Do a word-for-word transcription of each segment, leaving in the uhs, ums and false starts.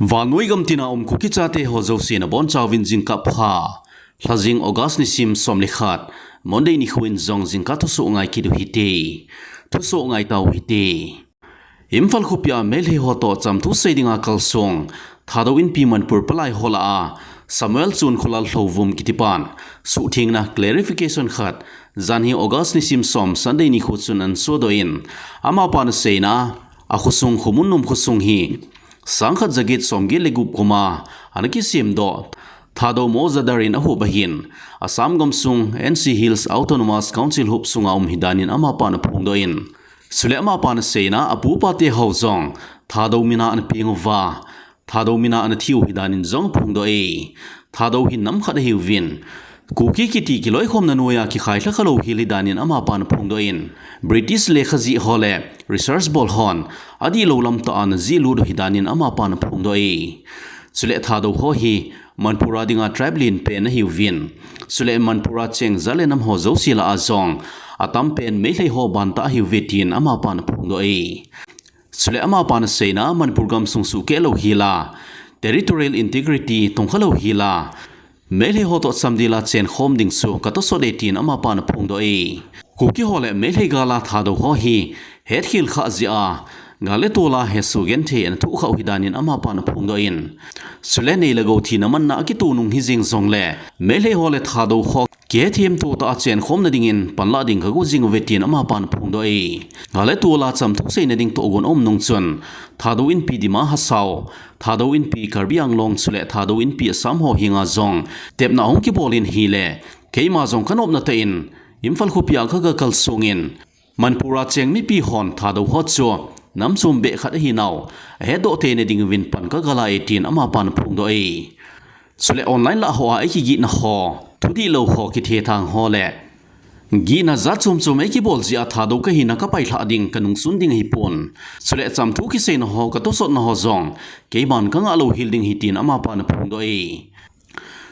Vannoi gam tina um Kuki chate ho jouse nabonchauvin jingkah pha. Lhajing August nisim som le khat, Monday nikho in jong jingkah thusoh ngai kit u hite. Thusoh ngai tau hite. Imphal khopia Meitei ho toh chamthu sei dinga kalsong Thadou Inpi Manipur palai ho lah a Samuel Chunkholal Lhouvum kitipan suhthengna clarification khat janhi August nisim som Sunday nikho chun ana sodoh in, amapan aseina a khosung Khomunnom khosung hi sang khat jaget som get le gup kum a ana kisemdoh Thadou Mojadar in ahop ahin, Assam gamsung N C Hills Autonomous Council hop sunga um hidan in amapan aphongdoh in, chule amapan aseina apupa te ho jong Thadou mina ana peng uva, Thadou mina ana thi u hidan in jong aphongdoh e. Thadou hi nam khat ahiuvin, Kuki kiti kiloikhomna noiya kikhailha khalou hel hidan in amapan aphongdoh in, British lekha jih ho le research bol hon adihlou lam tah a ana jih lut u hidan in amapan aphongdoh e. Chule Thadou ho hi Manipur a dinga tribe lenpen ahiuvin, chule Manipur a cheng jat le nam ho jouse lah a jong atampen Meitei ho bantah ahiuve tin amapan aphongdoh e. Chule amapan aseina Manipur gamsung suhkeh lou hel a, territorial integrity tongkha lou hel a, Meitei ho toh chamdel a chenkhom ding chu katosot e tin amapan aphongdoh e. Kuki ho le Meitei gal a Thadou ho hi hetkhel khah jeh a gal le tol a hesoh genthei ana thoh khah u hidan in amapan aphongdoh in, chule nei le gou thina manna akitoh nung hijeng jongle Meitei ho le Thadou ho kihethemto tah a chenkhomna dingin panlah ding kago jing uve tin amapan aphongdoh e. Gal le tol a chamthu seina ding tohgon aum nung chun Thadou Inpi Dima Hasao, Thadou Inpi Karbi Anglong chule Thadou Inpi Assam ho henga jong tepna ahung kibol in ahile, keima jong kanopna tah in Imphal khopia kaga kalsong in, Manipur a cheng mipi hon Thadou ho chu nam chom beh khat ahinau ahetdoh theina dinguvin pan kaga la e tin amapan aphongdoh e. Chule online lah hoa eikigihna ho, thudihlou ho, kithethang ho le gihna jat chom chom eikibol jeh a Thadou kahina kapailhah ding, kanungsun ding ahipon, chule chamthu kiseina ho, katosotna ho jong keiman kangah lou hel ding ahi tin amapan aphongdoh e.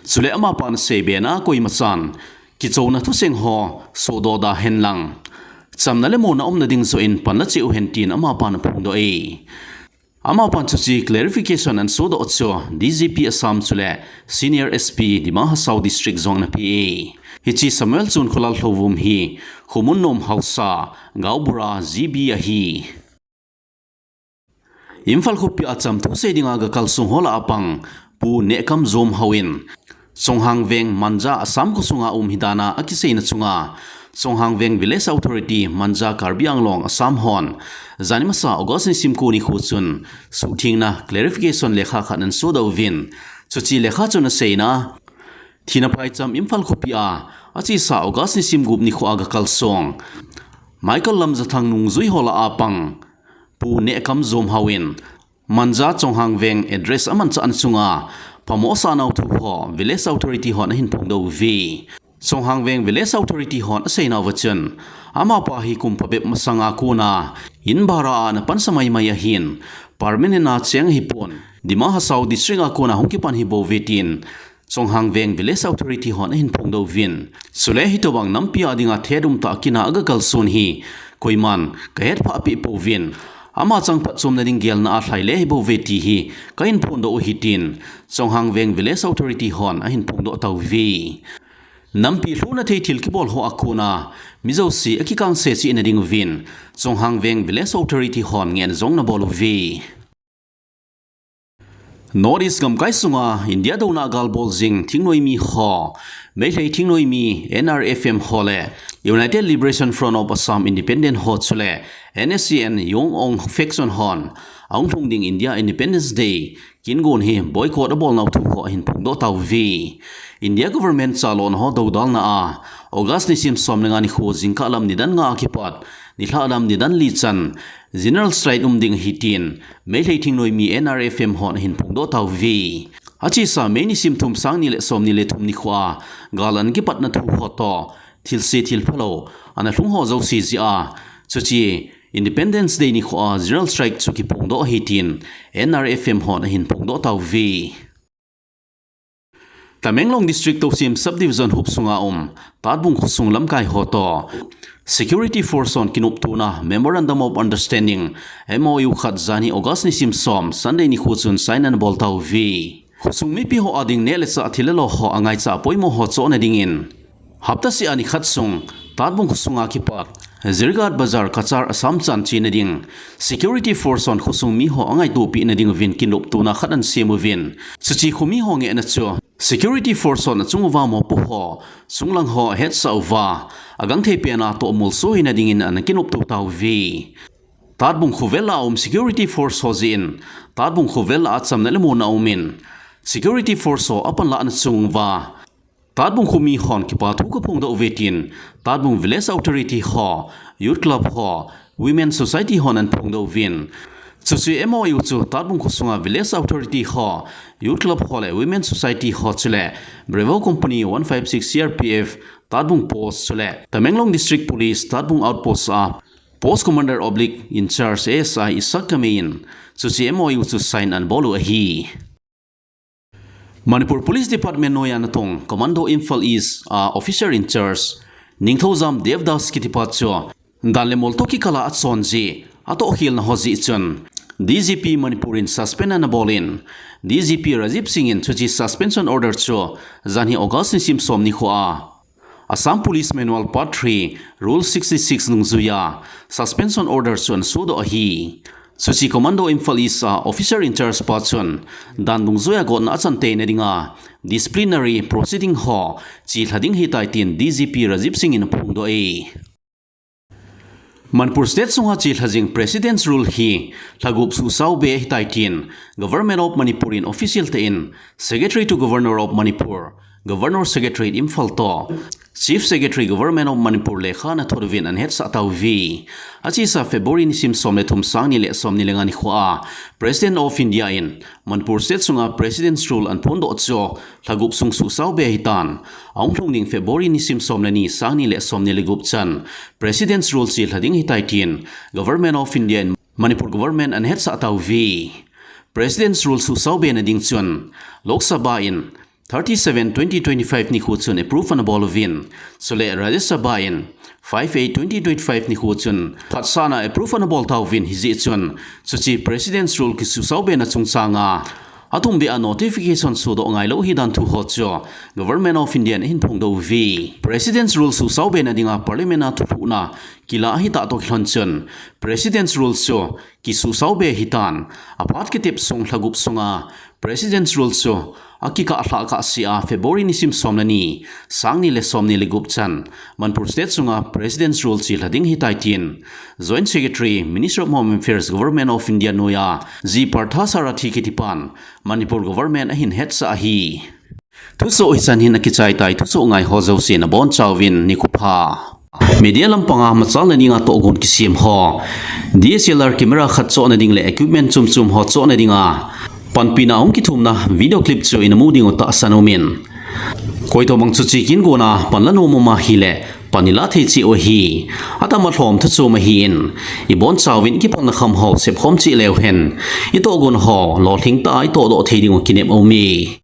Chule amapan aseibe na, koimachan kichouna thuseng ho sohdoh da henlang, chamna le monna umna ding joh in pan la cheh uhen tin amapan aphongdoh e. Amapan chuche clarification ana sodoh chu D G P Assam chule Senior S P Dima Hasao District jong ana pe e. Hiche Samuel Chunkholal Lhouvum hi Khomunnom Haosa, Gaonbura G B ahi. Imphal khopia chamthu sei dinga gakalsong ho lah a pang Pu Nehkam Jomhao in, Chonghang Veng Manja Assam khosunga um hidan a akiseina chunga, Chonghang Veng Village Authority Manja Karbi Anglong Assam hon jani masa August nisim ko nikho chun suhthengna clarification lekha khat ana sodoh uvin, chuche lekha chun aseina, thina phaicham Imphal khopia achesa August nisim gup nikho a gakalsong Michael Lamjathang nungjui ho lah a pang Pu Nehkam Jomhao in Manja Chonghang Veng address amanchah na chunga phamo asah nau thu ho Village Authority hon ahin phongdoh uve. Chonghang Veng Village Authority hon aseinauva chun, amapa hi kum phabep masanga kona in bhara a ana pansa maimai ahin, permanent a cheng ahipon, Dima Hasao District a kona hung kipan ahibouve tin Chonghang Veng Village Authority hon ahin phongdoh uvin. Chule hitobang nampi a dinga thet umtah a kin a agakalson hi koiman kahetphah peh pouvin, ama chang phatchomna ding gelna a lhai le ahibouve ti hi kahin phondoh u ahi tin Chonghang Veng Village Authority hon ahin phongdoh tauve. Nampi lhuhna thei thil kibol ho a kona mi jouse akikangse cheh na dinguvin Chonghang Veng Village Authority hon ngehna jong ana bol uve. North East gamkai sunga India douna a gal bol jing thingnoimi ho, Meitei thingnoimi N R F M ho le United Liberation Front of Assam Independent ho chule N S C N Young Aung faction hon ahung lhung ding India Independence Day kin gon hi boycott abolnau thu ho ahin phongdoh tauve. India government chalona ho dodalna a August nisim som le nga nikho jingkah lam nidan nga a kipat nilhah lam nidan li chan general strike um ding ahi tin Meitei thingnoimi N R F M hon ahin phongdoh tauve. Achesa May nisim thum, sang ni le som ni le thum nikho a gal ana kipatna thu ho toh thilse thilphalou ana lhung ho jouse jeh a, chuche Independence Day nikho a general strike chu kiphongdoh ahi tin N R F M hon ahin phongdoh tauve. Tamenglong District Tousem Subdivision huop sunga um Tatbung khosung lamkai ho toh Security Force hon kinoptona Memorandum of Understanding, M O U khat janhi August nisim som Sunday nikho chun sign ana bol tauve. Khosung mipi ho ading neh le chah, thil le lo ho angaicha apoimo ho chohna dingin, hapta seh a nikhat sung Tatbung khosunga kipat Jirighat Bazar Cachar Assam chan chena ding Security Force hon khosung mi ho angaitopeh na ding uvin kinoptona khat ana sem uvin, chuche khomi ho ngehna chu Security Force hon achung uva mopo ho, chunglang ho ahetsah uva, agangthei pena toh molso hina dingin ana kinopto tauve. Tatbung khovel a um Security Force ho jeh in, Tatbung khovel a chamna le muanna aumin, Security Force ho apanlahna chung uva Tatbung khomi hon kipa thu kaphongdoh uve tin, Tatbung Village Authority ho, Youth Club ho, Women Society hon ana phongdoh uvin. Chuche M O U chu Tatbung khosunga Village Authority ho, Youth Club ho le Women Society ho chule Bravo Company one five six C R P F, Tatbung Post chule Tamenglong District Police Tatbung Outpost a Post Commander oblique in charge A S I Isaac Kamei in chuche M O U chu sign ana bol u ahi. Manipur Police Department noiya natong Commando Imphal East a Officer in Charge Ningthoujam Devdas kitipa chu dan le mol toh kikal a achon jeh, atohkhelna ho jeh chun D G P Manipur in suspend ana bol in, D G P Rajiv Singh in chuche suspension order chu janhi August nisim som nikho a Assam Police Manual Part three, Rule sixty-six dungjuiya suspension order chu ana sodoh ahi. Chuche Commando Imphal East a Officer in Charge pa chun dan dungjuiya gotna achan teina dinga disciplinary proceeding ho chelha ding ahitai tin D G P Rajiv Singh in aphongdoh e. Manipur State sunga chelha jing President's Rule hi lhagup suhsao be ahitai tin Government of Manipur in official tah in Secretary to Governor of Manipur, Governor Secretariat Imphal toh Chief Secretary Government of Manipur lekha ana thot uvin ana hetsah tauve. Achesa February nisim som le thum, sang ni le som ni le nga nikho a President of India in Manipur State sunga President's Rule ana phondoh chu lhagup sung suhsao be ahitan, ahung lhung ding February nisim som le ni, sang ni le som ni le gup chan President's Rule chelha ding ahitai tin Government of India in Manipur Government ana hetsah tauve. President's Rule suhsao be na ding chun Lok Sabha in thirty seven twenty twenty-five nikho chun approve ana bol uvin, chule Rajya Sabha in five eight twenty twenty-five nikho chun phatsahna approve ana bol tauvin, hijeh chun chuche President's Rule kisuhsao be na chungchanga atumbeh a notification sodoh ngailou ahidan thu ho chu Government of India in ahin phongdoh uve. President's Rule suhsao be na dinga Parliament a thulhuhna kilah ahitah toh kilhon chun President's Rule chu kisuhsao be ahitan, aphat kitep sung lhagup sunga President's Rule chu akikah lhah kahsea February nisim som le ni, sang ni le som ni le gup chan Manipur State sunga President's Rule chelha ding ahitai tin Joint Secretary, Ministry of Home Affairs, Government of India noiya G Partha Sarathi kitipan Manipur Government ahin hetsah ahi. Thusoh hichan hin akichai tai, thusoh ngai ho jouse nabonchauvin nikho pha. Media lampanga machalna dinga tohgon kisem ho, D S L R camera khat chohna ding le equipment chomchom ho chohna dinga panpina hung kithumna video clip chu ina mu diu tahsan umin, koitobang chuche kigona panla nom um ahile pan ila thei cheh u ahi. Atama lhom thu chom ahin, ibonchauvin ikipatna kham ho sepkhom cheh leu hen, itohgon ho lolhing tah a itohdoh thei diu kinep aume.